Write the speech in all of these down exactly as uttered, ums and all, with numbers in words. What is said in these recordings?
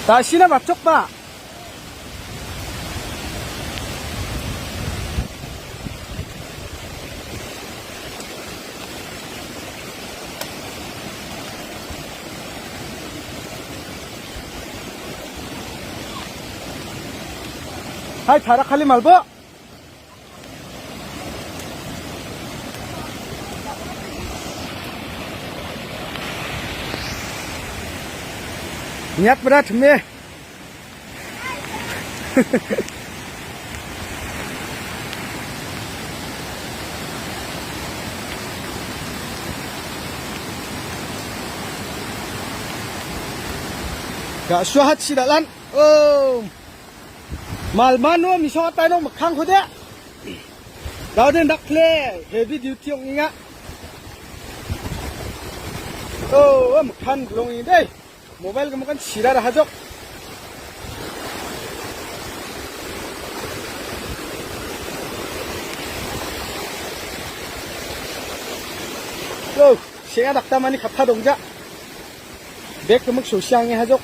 Dasina matchokba. Hai, tara kali malbo. Niat berat me. Ga suahat si dalan. Oh. Malmano misong ataino mikkangko de. Dauden dakple heavy duty ong·enga. Oh, oh, mikkan bilong ini deh. Mobile kemukan sirah hajok. Oh, sea dakta mani kapha dongja. Bek kemik susiange hajok.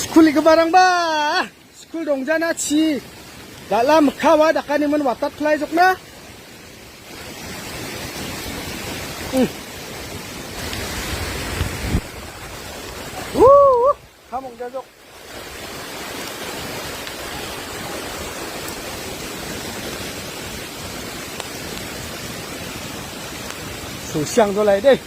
Skul ike barang ba. Skul dongjana chi. Dala mikhawa dakani man watat klai jokna. Hmm. Wuh, wuh. Kamong jajok. Susiang dolai deh.